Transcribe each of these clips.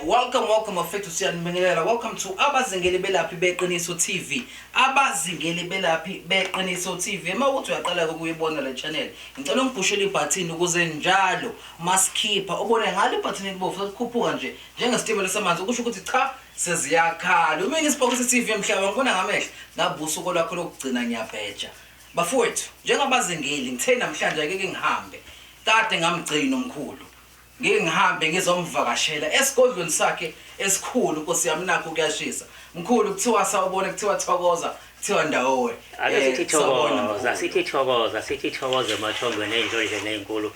Welcome, welcome bafethu, siyanibingelela. Welcome to Abazingeli Belaphi Beqiniso TV. Abazingeli Belaphi Beqiniso TV. Uma uthi uyaqala ukuyibona le channel, ngicela ungiphushele ibhathini ukuze njalo masikhipha ubone ngalo ibhathini elibovu selikhuphuka nje njengesitimela samanzi, okusho ukuthi cha, seziyakhala. Uma ngisibhokisi TV emhlaba ngibona ngamehlo, ngabe usuku lwakho lokugcina ngiyabheja. Bafowethu, njengabazingeli ngithe namhlanje ake ngihambe. Kade ngamgcina umkhulu. Ngike ngihambe ngizomvakashela esigodlweni sakhe esikhulu, Nkosi yami, nakho kuyashisa. Mkhulu, kuthiwa sawubona, kuthiwa thokoza, kuthiwa ndawowe. Ake sithi Sawubona, thokoza, mkhulu. Sithi thokoza, sithi thokoza emathongweni ey'ndlondleni ey'nkulu.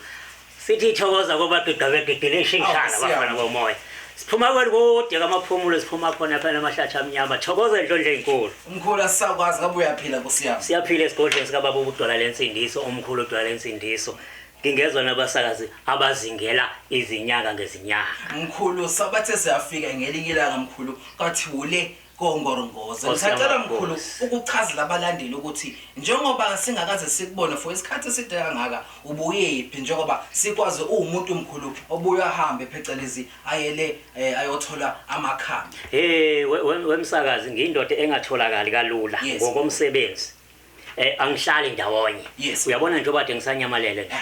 Sithi thokoza kobagida begidile ishingishana. Awu, siyabonga. Bafana bomoya. Siphuma kwelikude kamaphumulo, siphuma khona phela amahlathi amnyama. Thokoza endlondle ey'nkulu. Mkhulu, asisakwazi ngabe uyaphila, Nkosi yami. Siyaphila esigodlweni sikababa uDwala lensindiso, omkhulu uDwala lensindiso. Ngingezwa nabasakazi abazingela izinyanga ngezinyanga. Mkhulu, sabathe siyafika ngelinye ilanga, mkhulu, kwathi ule kongorongoza. Nkosi yami, Ngisacela, mkhulu, Nkosi. ukuchazela abalandeli ukuthi njengoba singakaze sikubone for isikhathi eside kangaka, ubuyephi, njengoba sikwazi uwumuntu, mkhulu, obuye ahambe phecelezi ayele ayothola amakhambi. Hey, wemsakazi, ngiyindoda engatholakali kalula ngokomsebenzi. Angihlali ndawonye. Uyabona njengoba kade ngisanyamalele nje.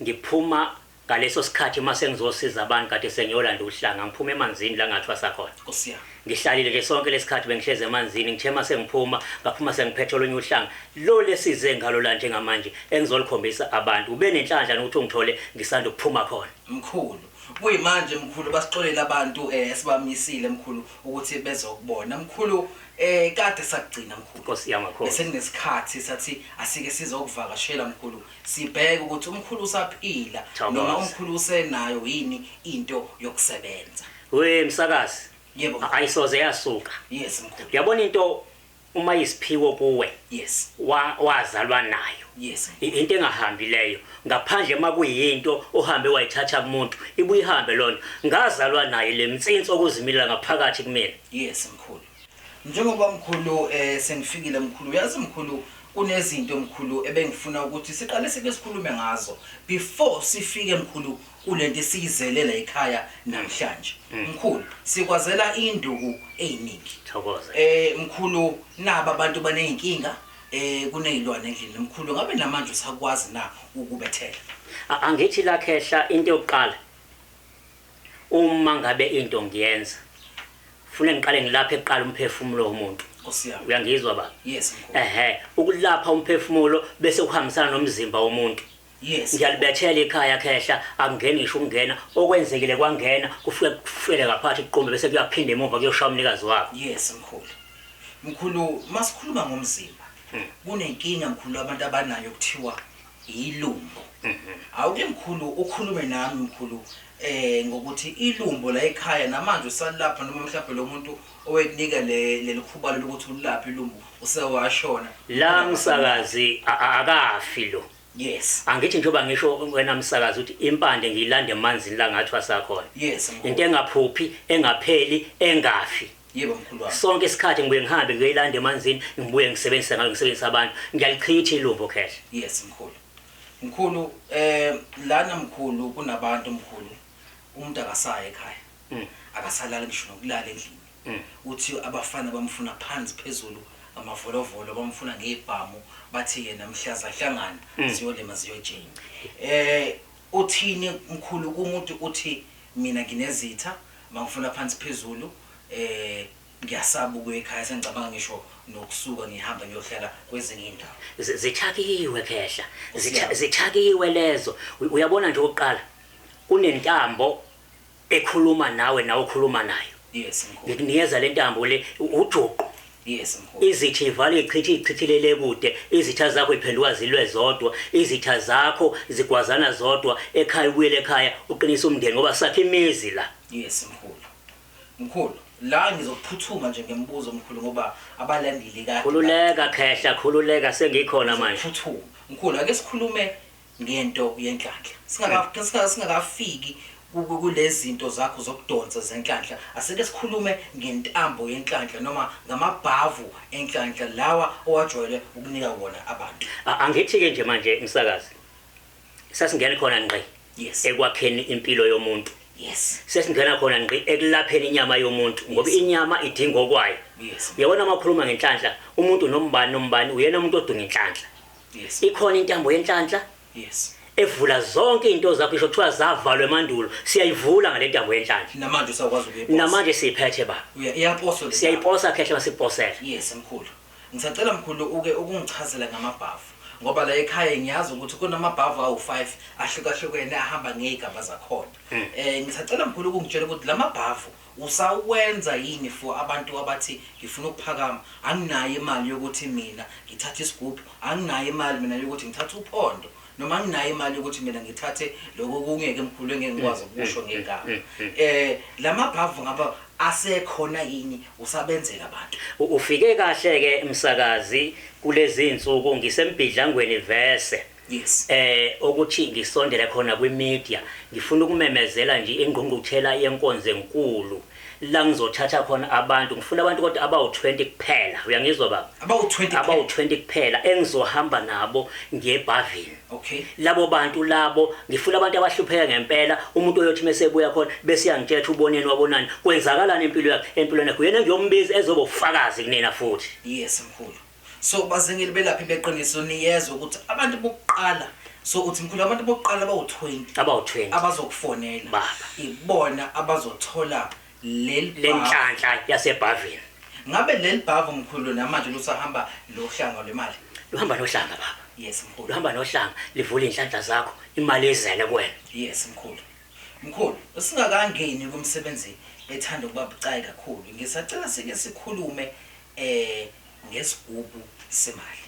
Ngiphuma ngaleso sikhathi mase ngizosiza abantu, kade sengiyolanda uhlanga, ngiphuma emanzini la ngathwasa khona. Nkosi yami. Ngihlalile nje sonke lesikhathi bengihleze emanzini, ngithe mase ngiphuma, ngaphuma sengiphethe olunye uhlanga. Lo lesize ngalo la njengamanje engizolikhombisa abantu. Ube nenhlanhla nokuthi ungithole ngisanda ukuphuma khona. Mkhulu, kuyimanje, mkhulu, basixolela abantu esibamisile, mkhulu, ukuthi bezokubona. Mkhulu, kade sakugcina, mkhulu. Nkosi yamakhosi. Bese kunesikhathi sathi asike sizokuvakashela, mkhulu, sibheke ukuthi umkhulu usaphila Thokoza. noma umkhulu usenayo yini into yokusebenza. We msakazi. Yebo, mkhulu. Ayisoze yasuka. Yes, mkhulu. Uyabona into uma isiphiwo kuwe wazalwa nayo. Into engahambi leyo ngaphandle makuyinto ohambe wayithatha kumuntu, ibuye ihambe lonto. Ngazalwa nayo le mtsinsi okuzimilela ngaphakathi kumina. Yes, mkhulu. Njengoba, mkhulu, sengifikile, mkhulu, uyazi, mkhulu, kunezinto, mkhulu, ebengifuna ukuthi siqale sike sikhulume ngazo before sifike, mkhulu, kulento esiyizelela ekhaya namhlanje. Mkhulu, sikwazela induku eziningi. Thokoza. Mkhulu, naba abantu baneyinkinga, kunezilwane endlini. Mkhulu, ngabe namanje usakwazi na ukubethela? Angithi la khehla, into yokuqala uma ngabe into ngiyenza fune ngiqale ngilaphe kuqala umphefumulo womuntu. Nkosi yami. Uyangizwa, baba? Yes, mkhulu. Ehhe, ukulapha umphefumulo bese kuhambisana nomzimba womuntu. Ngiyalibethela ikhaya, khehla, akungeni ngisho ukungena, okwenzekile kwangena, kufike kufele ngaphakathi, kuqumbe, bese kuyaphinda emuva kuyoshaya umnikazi wakho. Yes, mkhulu. Mkhulu, masikhuluma ngomzimba, kunenkinga, mkhulu, abantu abanayo kuthiwa ilumbo. Awuke, mkhulu, ukhulume nami, mkhulu, ngokuthi ilumbo la ekhaya namanje usalapha, noma mhlawumbe lo muntu owekunika le lelikhubalo lokuthi ulapha ilumbo usewashona? La msakazi, akafi lo. Angithi njengoba ngisho wena msakazi ukuthi impande ngiyilanda emanzini la ngathi wasakhona. Yes, mkhulu. Into engaphuphi, engapheli, engafi. Yebo, mkhulu wami. Sonke isikhathi ngibuye ngihambe ngiyoyilanda emanzini, ngibuye ngisebenzise ngayo, ngisebenzise abantu. Ngiyalichitha ilumbo, khehla. Yes, mkhulu. Mkhulu, lana, mkhulu, kunabantu, mkhulu, umuntu akasayi ekhaya. Akasalali ngisho nokulala endlini. Uthi abafana bamfuna phansi phezulu amavolovolo, bamfuna ngebhamu, bathi yena mhlaza hlangana ziyolima ziyojima. Uthini, mkhulu, kumuntu uthi mina nginezitha, bangifuna phansi phezulu, ngiyasaba ukuya ekhaya, sengicabanga ngisho nokusuka ngihamba ngiyohlala kwezinye indawo? Zithakiwe, khehla. Siyabonga. Zithakiwe lezo. Uyabona nje, okuqala kunentambo ekhuluma nawe, nawe ukhuluma nayo. Yes, mkhulu. Ngikunikeza le ntambo le, ujuqu. Yes, mkhulu. Izitha ivale, ichithe, ichithilele kude. Izitha zakho iphenduka zilwe zodwa, izitha zakho zigwazana zodwa ekhaya. Ubuyele ekhaya, uqinise umndeni, ngoba sakhe imizi la. Yes, mkhulu. Mkhulu, la ngizokuphuthuma nje ngembuzo, mkhulu, ngoba abalandeli kade Khululeka, khehla, khululeka, sengikhona manje. Ngizokuphuthuma, mkhulu. Ake sikhulume ngento yenhlanhla singakafiki kulezi zinto zakho zokudonsa zenhlanhla. Asike sikhulume ngentambo yenhlanhla noma ngamabhavu enhlanhla lawa owajwayele ukunika wona abantu. Angithi-ke nje manje, msakazi, sasingena khona ngqi ekwakheni impilo yomuntu. Yes. Sesingena khona ngqi ekulapheni inyama yomuntu ngoba inyama idinga okwayo. Yes. Uyabona makhuluma ngenhlanhla umuntu nombani nombani uyena umuntu odinga inhlanhla. Yes. Ikhona intambo yenhlanhla? Yes. Evula zonke izinto zakho isho kuthiwa zavalwa emandulo siyayivula ngale ntambo yenhlanhla. Namanje usakwazi ukuyiposa. Namanje siyiphethe baba. Uyayiposa le. Siyayiposa khehla masiposela. Yes mkhulu. Ngisacela mkhulu uke ukungichazela ngamabhavu ngoba la ekhaya ngiyazi ukuthi kunamabhavu awu5 ahlukahlukene ahamba ngezigaba zakhona. Ngisacela mkhulu ukungitshela ukuthi lamabhavu usawenza yini for abantu abathi ngifuna ukuphakama, anginayo imali yokuthi mina ngithathe isigubhu, anginayo imali mina yokuthi ngithathe uphondo, noma anginayo imali yokuthi mina ngithathe lokho kungeke mkhulu engeke ngikwazi ukusho ngegama. Lamabhavu ngaba asekhona yini usabenzela abantu? Ufike kahle ke msakazi kulezi insuku ngisembhidlangweni vese. Yes. Ukuthi ngisondele khona kwi-media ngifuna ukumemezela nje ingqungquthela yenkonzo enkulu la ngizothatha khona abantu, ngifuna abantu kodwa abawu20 kuphela. Uyangizwa baba? Abawu20 Abawu20 kuphela engizohamba nabo ngiyebhavini. Okay. Labo bantu labo ngifuna abantu abahlupheka ngempela, umuntu oyothi mesebuya khona bese uyangitshela uboneni wabonani kwenzakalani impilo yakhe empilweni yakhe, yena ngiyombiza ezoba ufakazi kunina futhi. Yes mkhulu. So bazingeli belaphi beqiniso niyezwa ukuthi abantu bokuqala, so uthi mkhulu abantu bokuqala abawu20 Abawu20 abazokufonela baba ibona abazothola leli lenhlanhla yasebhavini. Ngabe leli bhavu mkhulu namanje lusahamba lohlanga lwemali? Luhamba nohlanga baba. Yes mkhulu. Luhamba nohlanga, livula inhlanhla zakho, imali izele kuwena. Yes mkhulu. Mkhulu, singakangeni kumsebenzi ethanda ukuba bucayi kakhulu, ngisacela sike sikhulume ngesigubhu semali.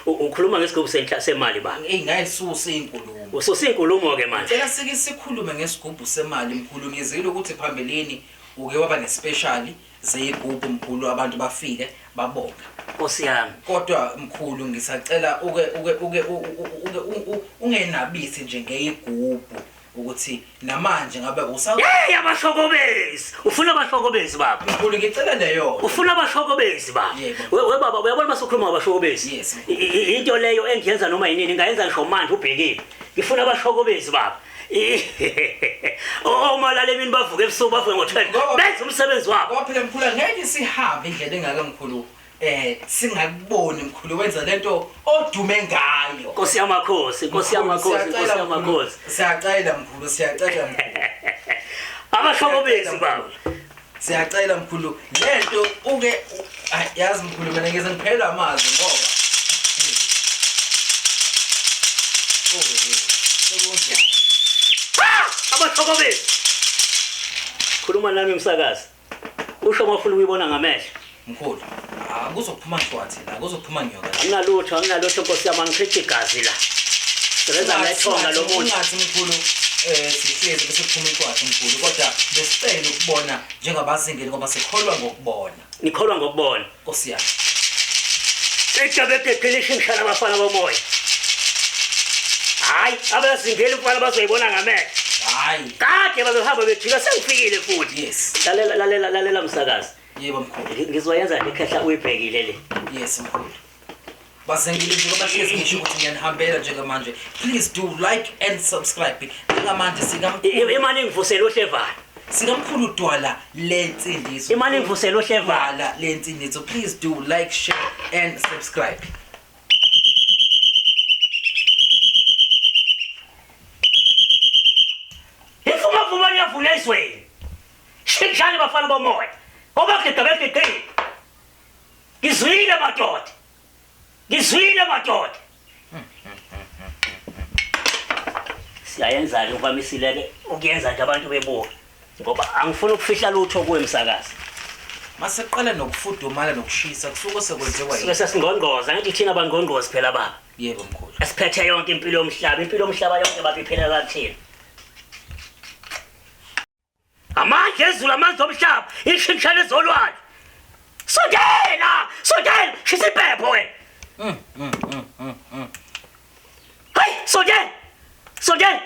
Ukhuluma ngesigubhu semali baba? Ey, ngayisusa inkulumo. Ususa inkulumo ke manje. Ngicela sike sikhulume ngesigubhu semali mkhulu. Ngizile ukuthi phambilini uke waba nespecial zeyigubhu mkhulu, abantu bafike babonga. Nkosi yami. Kodwa mkhulu ngisacela uke uke uke uke ungenabisi nje ngeyigubhu ukuthi namanje ngabe usa Hey abashokobezi, ufuna abashokobezi baba. Mkhulu ngicela leyo. Ufuna abashokobezi baba. We baba uyabona masukhuluma ngabashokobezi. Yes. Into leyo engiyenza noma yinini ngayenza ngisho manje ubhekile. Ngifuna abashokobezi baba. Oh malale emini bavuke ebusuku bavuke ngo12 benza umsebenzi wabo. Ngoba phela mkhulu ngeke sihambe indlela engaka mkhulu. Singakuboni mkhulu wenza lento odume ngayo. Nkosi yamakhosi, Nkosi yamakhosi, Nkosi yamakhosi. Siyacela mkhulu, siyacela mkhulu. Abashokobezi baba. Siyacela mkhulu lento uke yazi mkhulu mina ngize ngiphelwa amazwi ngoba Abashokobezi. Khuluma nami msakazi. Usho mafuna ukuyibona ngamehlo. Mkhulu, akuzophuma ntwathi la, kuzophuma nyoka. Anginalutho, anginalutho Nkosi yami, angichithi igazi la. Sebenza ngethonga lo muntu. Ungathi mkhulu sihlezi bese kuphuma intwathi mkhulu, kodwa besicela ukubona njengabazingeli ngoba sikholwa ngokubona. Nikholwa ngokubona. Nkosi yami. Ejabete phela ngishana abafana bomoya. Hayi, abazingeli umfana bazoyibona ngamehlo. Hayi. Kade babehamba bejika sengifikile futhi. Yes. Lalela lalela lalela msakazi. Yebo mkhulu. Ngizoyenza nje khehla uyibhekile le. Yes mkhulu. Bazengile nje bahlezi ngisho ukuthi ngiyanihambela njengamanje. Please do like and subscribe. Njengamanje sikamkhulu. Imali ngivusela uhlevana. Sikamkhulu Dwala lensindiso. Imali ngivusela uhlevana. Dwala lensindiso. Please do like, share and subscribe. Ifuma vuma niyavula ezweni. Shishani bafana bomoya. Obagida begiqile. Ngizwile madoda. Ngizwile madoda. Siyayenza ke ngivamisile ke ukuyenza nje abantu bebuka ngoba angifuni ukufihla lutho kuwe msakazi. Maseqala nokufudumala nokushisa kusuke sekwenziwa yini? Suke sesingqongqoza ngithi thina bangqongqozi phela baba. Yebo mkhulu. Esiphethe yonke impilo yomhlaba, impilo yomhlaba yonke baba iphela kathina. Amandla ezulu, amandla omhlaba, ishintshana ezolwandle. Sondela, sondela, shisa impepho wena. Hayi, sondela. Sondela.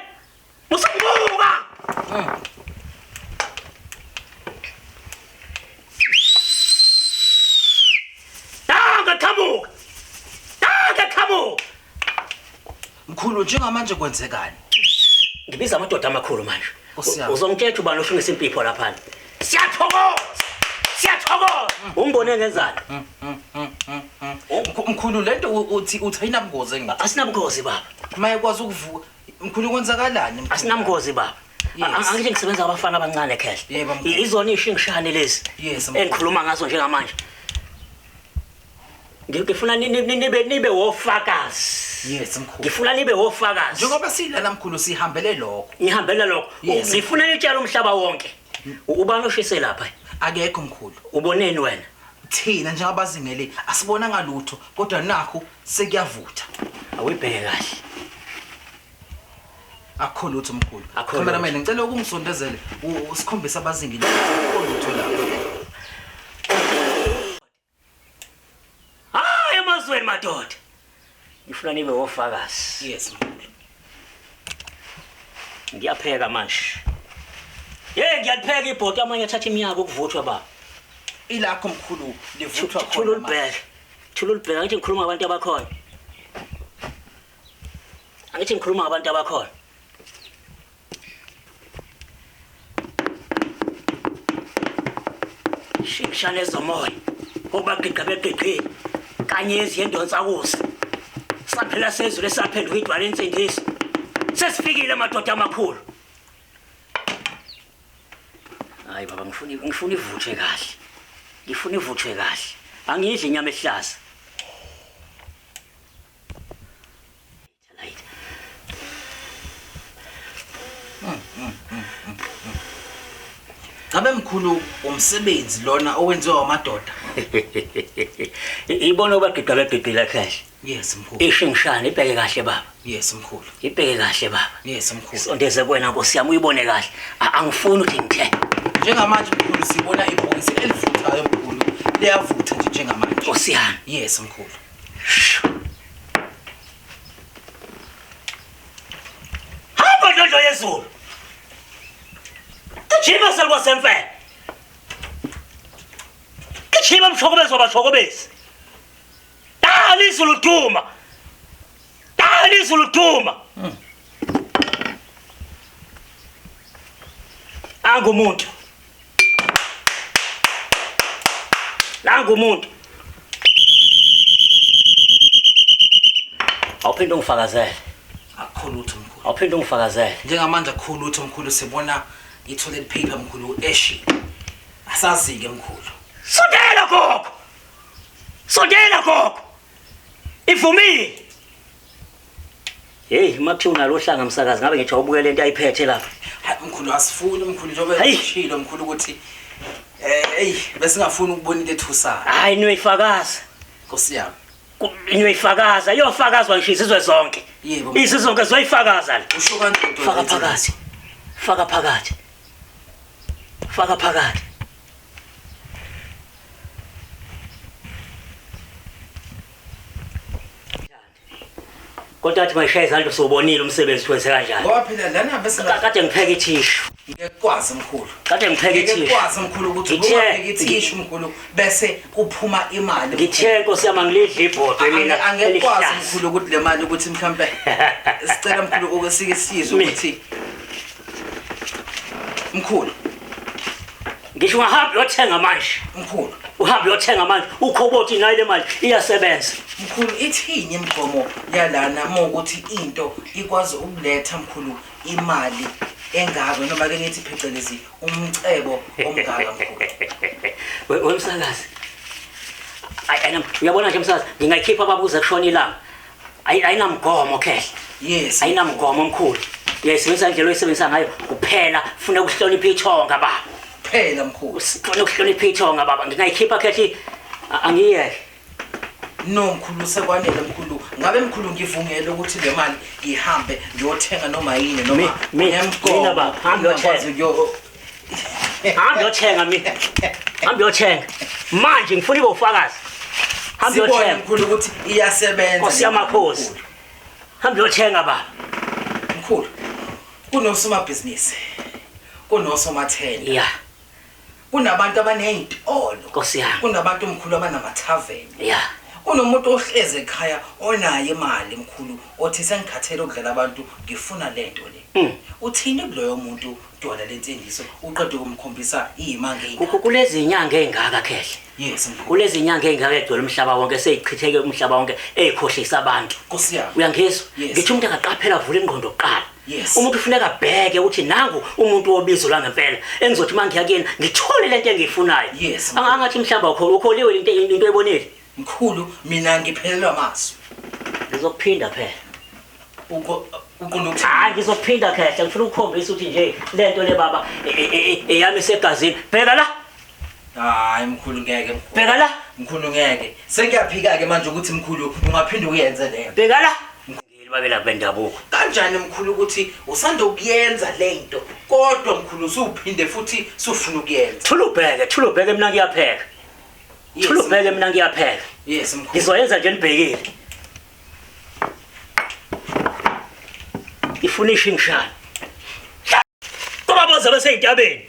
Musakubuka. Danke qhamuka. Danke qhamuka. Mkhulu njengamanje kwenzekani? Ngibiza amadoda amakhulu manje. Uzongitshela ubani oshungisa impipho laphana. Siyathokoza. Siyathokoza. Ungibone ngenzani? Mkhulu lento uthi uthi ayinabungozi engithi. Asinabungozi baba. Mayekwazi ukuvuka. Mkhulu kwenzakalani mkhulu? Asinamngozi baba. Angithi ngisebenza abafana abancane khehle. Izona ishingishane lezi. Engikhuluma ngazo njengamanje. Ngifuna nibe wofakazi. Yes mkhulu. Ngifuna nibe wofakazi. Njengoba silana mkhulu sihambele lokho. Ngihambele lokho. Ngifuna nitshele umhlaba wonke. Ubani oshise lapha? Akekho mkhulu. Uboneni wena? Thina njengabazingeli asibonanga lutho kodwa nakho sekuyavutha. Awuyibheke kahle. Akukho lutho mkhulu. Cameraman ngicela ukungisondezele usikhombise abazingeli akukho lutho lapha. Hayi emazweni madoda. Ngifuna nibe wofakazi. Yes mkhulu. Ngiyapheka manje. Hey ngiyalipheka ibhodo amanye athatha iminyaka ukuvuthwa baba. Ilakho mkhulu livuthwa khona. Thula ulibheke. Thula ulibheke ngithi ngikhuluma ngabantu abakhona. Angithi ngikhuluma ngabantu abakhona. Shikshane ezomoya obagiqa begiqile kanyezi yendonsa kusa. Saphela sezulu esaphenduka idwala insindiso. Sesifikile madoda amakhulu. Hayi baba ngifuna ivuthwe kahle. Ngifuna ivuthwe kahle. Angiyidli inyama ehlaza. Ngabe mkhulu umsebenzi lona owenziwa amadoda. Ibona obagiqa begiqile kahle. Yes mkhulu. Ishingishane ibheke kahle baba. Yes mkhulu. Ibheke kahle baba. Yes mkhulu. Sondeze kuwena Nkosi yami uyibone kahle. Angifuni ukuthi ngithe. Njengamanje mkhulu sibona ibhokisi elivuthayo mkhulu. Liyavutha nje njengamanje. Nkosi yami. Yes mkhulu. Hamba ndlondlo yezulu. Gijima selwasemfene. Gijima mshokobezi wabashokobezi. Dala izulu duma. Dala izulu duma. Angumuntu. Nangumuntu. Awuphinde ungifakazele. Akukho lutho mkhulu. Awuphinde ungifakazele. Njengamanje akukho lutho mkhulu sibona i-toilet paper mkhulu eshile. Asazi-ke mkhulu. Sondela gogo. Sondela gogo. Ivumile. Hey, makuthiwa unalo uhlanga msakazi ngabe ngithi awubukele lento ayiphethe lapha. Hayi mkhulu asifuni mkhulu njengoba ushilo mkhulu ukuthi hey besingafuni ukubona into ethusayo. Hayi niyoyifakaza. Nkosi yami. Niyoyifakaza, iyofakazwa ngisho izizwe zonke. Yebo. Izizwe zonke ziyoyifakaza le. Usho kanjani? Faka phakathi. Faka phakathi. Faka phakathi. Kodwa athi mayishaya izandla usubonile umsebenzi wenze kanjani. Ngoba phela lana bese kade ngipheka ithishu. Ngiyakwazi mkhulu. Kade ngipheka ithishu. Ngiyakwazi mkhulu ukuthi upheka ithishu mkhulu bese kuphuma imali. Ngithe Nkosi yami angilidli ibhodwe mina. Angiyakwazi mkhulu ukuthi le mali ukuthi mhlambe sicela mkhulu ukusike sizwe ukuthi mkhulu ngisho ungahamba uyothenga manje. Mkhulu uhambe uyothenga manje ukhobothi nayo le mali iyasebenza. Mkhulu ithini imigomo yalana mawukuthi into ikwazi ukuletha mkhulu imali engaka noma ke ngithi phecelezi umcebo omngaka mkhulu? Wemsakazi. Ayi uyabona nje msakazi ngingayikhipha babuze kushona ilanga. Ayinamgomo khehle. Yes. Ayinamgomo mkhulu. Uyayisebenzisa indlela oyisebenzisa ngayo kuphela funa ukuhlonipha ithonga baba. Phela mkhulu. Ufuna ukuhlonipha ithonga baba. Ngingayikhipha khehle angiyeke. No mkhulu sekwanele mkhulu. Ngabe mkhulu ngivungele ukuthi le mali ngihambe ngiyothenga noma yini noma nemgomo baba hamba uyothenga. Hamba uyothenga mina. Hamba uyothenga. Manje ngifuna ibe ufakazi. Hamba uyothenga mkhulu ukuthi iyasebenza. Nkosi yamakhosi. Hamba uyothenga baba. Mkhulu. Kunosomabhizinisi. Kunosomathenda. Yeah. Kunabantu abanezitolo. Nkosi yami. Kunabantu mkhulu abanamathaveni. Yeah. Kunomuntu ohleze ekhaya onayo imali mkhulu othi sengikhathele ukudlala abantu ngifuna lento le. Uthini kuloyo muntu Dwala lensindiso uqede ukumkhombisa iyimanga eyingaka? Kulezi inyanga ey'ngaka khehle. Yes mkhulu. Kulezi inyanga ey'ngaka egcwele umhlaba wonke seyichitheke umhlaba wonke ey'khohlisa abantu. Nkosi yami. Uyangizwa? Yes. Ngithi umuntu akaqaphela avule ingqondo kuqala. Yes. Umuntu ufuneka abheke ukuthi nangu umuntu wobizo langempela engizothi uma ngiya kuyena ngithole lento engiyifunayo. Yes. Angathi mhlawumbe awukho ukholiwe into into oyibonile. Mkhulu mina ngiphelelwa amazwi. Ngizokuphinda phela. Uqo uqonda ukuthi Hayi ngizokuphinda khehle ngifuna ukukhombisa ukuthi nje lento le baba eyami isegazini. Bheka la, hayi mkhulu ngeke mkhulu. bheka la, Mkhulu ngeke. Sengiyaphika ke manje ukuthi mkhulu ungaphinde uyenze leyo. bheka la. Babelaphi bendabuko. Kanjani mkhulu ukuthi usanda ukuyenza lento kodwa mkhulu usuphinde futhi sufuna ukuyenza. Thula ubheke, thula ubheke mina ngiyapheka. Yes. Thula ubheke mina ngiyapheka. Yes mkhulu. Ngizoyenza nje nibhekile. Ifuna ishingishana. Ngoba boza beseyintabeni.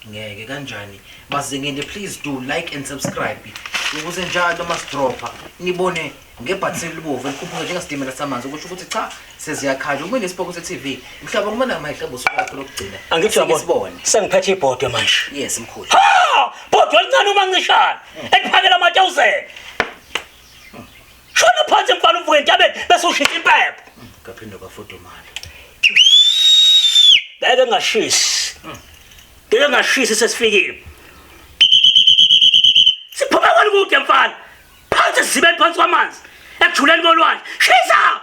Ngeke kanjani bazingeni please do like and subscribe ukuze njalo masidropha nibone ngebhathini elibovu elikhuphuka njengesitimela samanzi okusho ukuthi cha seziyakhala uma nesipoko se-TV mhlawumbe kumele ngamahla busuku lakho lokugcina Angithi Sike uyabona. sibone Sengiphethe ibhodwe manje. yes mkhulu Ha! Bhodwe elincane uma ncishana. Eliphakela amatawuzela. Shona phansi mfana uvuke entabeni bese ushisa impepho. Kaphinde kwafudumala. Ngeke ngashisi. Ngeke ngashisi sesifikile. Siphuma kwalikude mfana. Phansi sizibeni phansi kwamanzi. Ekujuleni kolwandle. Shisa!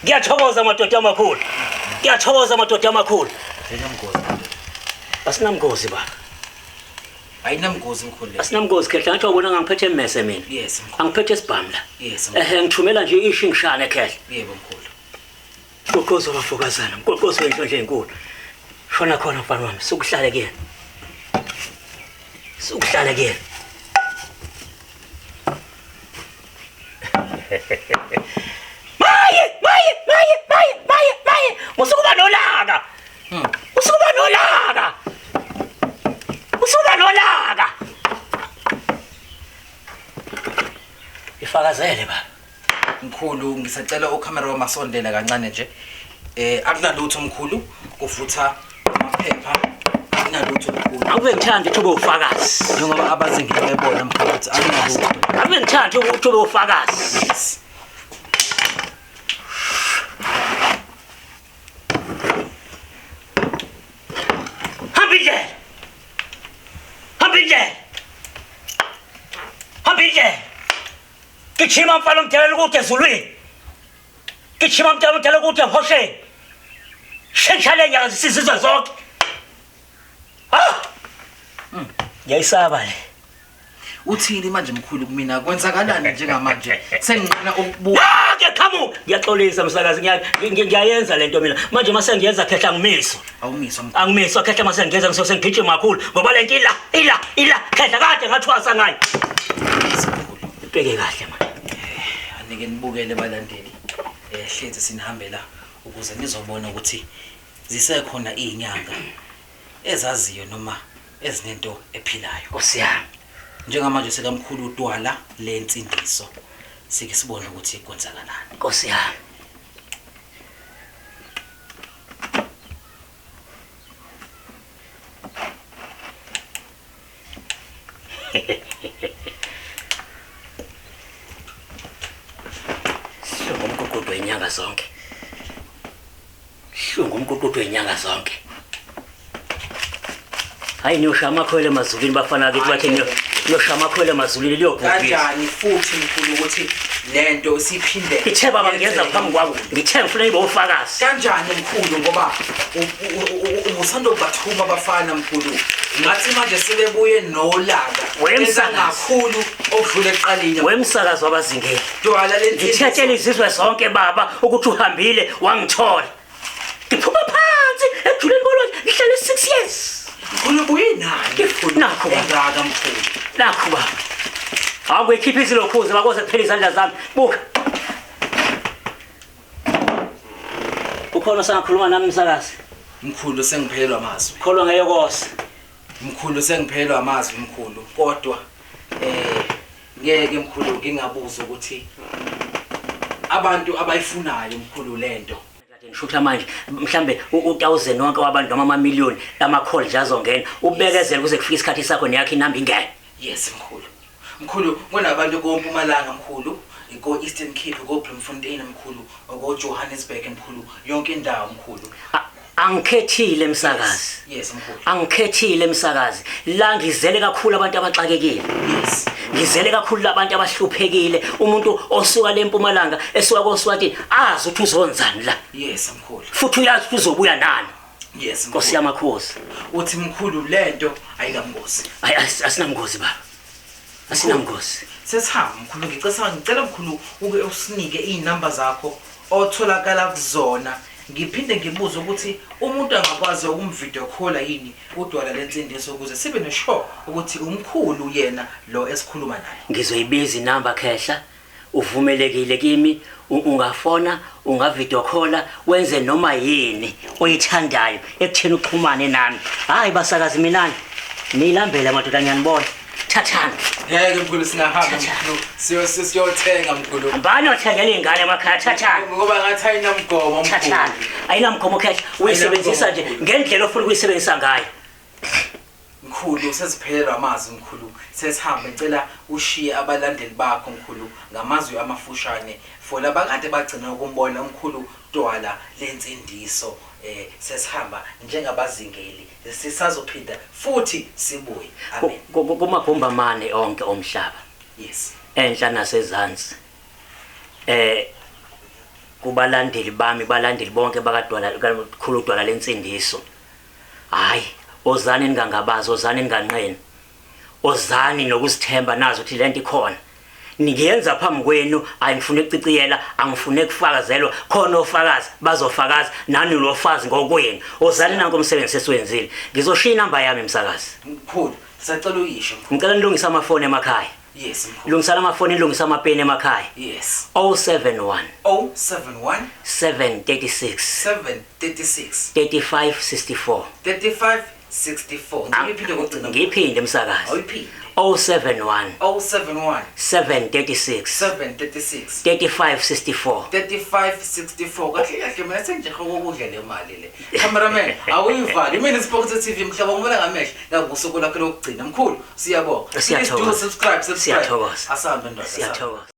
Ngiyathokoza madoda amakhulu. Ngiyathokoza madoda amakhulu. Ayinamgozi madoda. Asinamgozi baba. Ayinamgozi mkhulu le. Asinamgozi khehla ngathi wabona ngangiphethe imese mina. Yes mkhulu. Angiphethe isibhamu la. Yes mkhulu. Ehhe ngithumela nje ishingishane khehla. Yebo mkhulu. Mqoqozi wabafokazana, mqoqozi wenhlonhla enkulu. Shona khona mfana wami, sukuhlale kuyena. Sukuhlale kuyena. Maye, maye, maye, maye, maye, maye. Musukuba nolaka. Musukuba nolaka. Musukuba nolaka. Ifakazele baba. Mkhulu ngisacela ukhamera wamasondela kancane nje. Akunalutho mkhulu, kuvutha amaphepha. Akunalutho mkhulu. Akube ngithanda ukuthi ube ufakazi. Njengoba abazingile bebona mkhulu ukuthi akunalutho. Akube ngithanda ukuthi ube ufakazi. Yes. Hamba indlela. Hamba indlela. Hamba indlela. Gijima mfana omdala kude ezulwini. Gijima mfana omdala kude ehosheni. Sheshale nyanga zisizizwe zonke. Ah! Ngiyayisaba le. Uthini manje mkhulu kumina kwenzakalani njengamanje senginqena ukubuka Ah, ngiyaqhamuka. Ngiyaxolisa msakazi ngiyayenza lento mina. Manje mase ngiyenza khehla ngimiswa. Awumiswa mkhulu. Angimiswa khehla mase ngiyenza ngisose ngigijima kakhulu ngoba lento ila ila ila khehla kade ngathwasa ngayo. Ibheke kahle manje. Anike nibukele balandeli. Hlezi sinihambela ukuze nizobona ukuthi zisekhona izinyanga ezaziyo noma ezinento ephilayo. Nkosi yami. Njengamanje sekamkhulu uDwala lensindiso. Sike sibone ukuthi kwenzakalani. Nkosi yami. Hlungu umququdu wenyanga zonke. Hlungu umququdu wenyanga zonke. Hayi niyosha amakhwele emazulwini bafana kithi bathi niyosha amakhwele emazulwini liyobhubhisa. Kanjani futhi mkhulu ukuthi lento siphinde Ngithe baba ngiyenza phambi kwakho. Ngithe ngifuna ibe ufakazi. Kanjani mkhulu ngoba ubusanda ukubathuma abafana mkhulu. Ngathi manje sebebuye nolaka. Wemsakazi. Kakhulu okudlula ekuqaleni. Wemsakazi wabazingeli. Dwala lensindiso. Ngithethe izizwe zonke baba ukuthi uhambile wangithola. Ngiphuma phansi ekujuleni kolwandle ngihlale 6 years. Mkhulu ubuye nani mkhulu? Nakho baba. Engaka mkhulu. Nakho baba. Hawu ngikhipha izilokhuze bakoze kuphela izandla zami. Buka. Ukhona osangakhuluma nami msakazi. Mkhulu sengiphelelwa amazwi. Kholwa ngeyokosa. Mkhulu, sengiphelelwa amazwi mkhulu, kodwa ngeke mkhulu ngingabuza ukuthi abantu abayifunayo mkhulu lento. Ngishutha manje mhlambe u1000 wonke wabantu noma amamiliyoni ama-call nje azongena, ubekezele kuze kufike isikhathi sakho neyakho inamba ingene. Yes mkhulu. Mkhulu, kunabantu koMpumalanga mkhulu, ko Eastern Cape, ko Bloemfontein mkhulu, ko Johannesburg mkhulu, yonke indawo mkhulu. Angikhethile msakazi. Yes mkhulu. Angikhethile msakazi. La ngizele kakhulu abantu abaxakekile. Yes. Ngizele kakhulu abantu abahluphekile. Umuntu osuka le Mpumalanga esuka koSwatini azi ukuthi uzonzani la. Yes mkhulu. Futhi uyazi ukuthi uzobuya nani. Yes mkhulu. Nkosi yamakhosi. Uthi mkhulu lento ayinamngozi. Hayi, asinamngozi baba. Asinamngozi. Sesihamba mkhulu, ngicela mkhulu uke usinike izinamba zakho otholakala kuzona. Ngiphinde ngibuze ukuthi umuntu angakwazi ukumvideo call yini uDwala Lensindiso ukuze sibe nesure ukuthi umkhulu yena lo esikhuluma naye. Ngizoyibiza inamba khehla, uvumelekile kimi, ungafona, ungavideo call, wenze noma yini oyithandayo ekutheni uxhumane nami. Hayi basakazi minani, nilambele madoda, ngiyanibona. Thathani. Ngeke mkhulu, singahamba mkhulu, siyothenga mkhulu. Hambani othengela iy'ngane emakhaya, thathani. Ngoba ngathi ayinamgomo mkhulu. Thathani. Ayinamgomo khehla, uyisebenzisa nje ngendlela ofuna ukuyisebenzisa ngayo. Mkhulu, sesiphelelwa amazwi mkhulu, sesihambe. Ngicela ushiye abalandeli bakho mkhulu ngamazwi amafushane for labakade bagcina ukumbona umkhulu Dwala Lensindiso. Sesihamba njengabazingeli, sisazophinda futhi sibuye. Amen. Kumagumbi amane onke omhlaba. Yes. Enhla nasezansi. Kubalandeli bami, balandeli bonke bakaDwala, kakhulu Dwala Lensindiso. Hayi, ozani ningangabazi, ozani ninganqeni. Ozani nokuzithemba nazi ukuthi lento ikhona. Ngiyenza phambi kwenu, angifuni ukuciciyela, angifuni ukufakazelwa, khona ofakazi bazofakaza nani lofazi ngokwenu. Ozani nanku umsebenzi sesiwenzile. Ngizoshiya inamba yami msakazi. Mkhulu, sicela uyisho mkhulu. Ngicela nilungise amafoni emakhaya. Yes mkhulu. Lungisana amafoni, nilungise amapeni emakhaya. Yes. 071 071 736 736 3564. 3564. Ngiphinde ngokugcina. Ngiphinde msakazi. Awuyiphinde. 071 071 736 736 3564. 3564. Kahle kahle mina sengijahe ukudla le mali le. Cameraman, awuyivali. Mina Sport TV mhlaba ngibona ngamehlo. Ngakusuku lakho lokugcina. Mkhulu, siyabonga. Siyathokoza. Please do subscribe, subscribe. Siyathokoza. Asambe ndoda. Siyathokoza.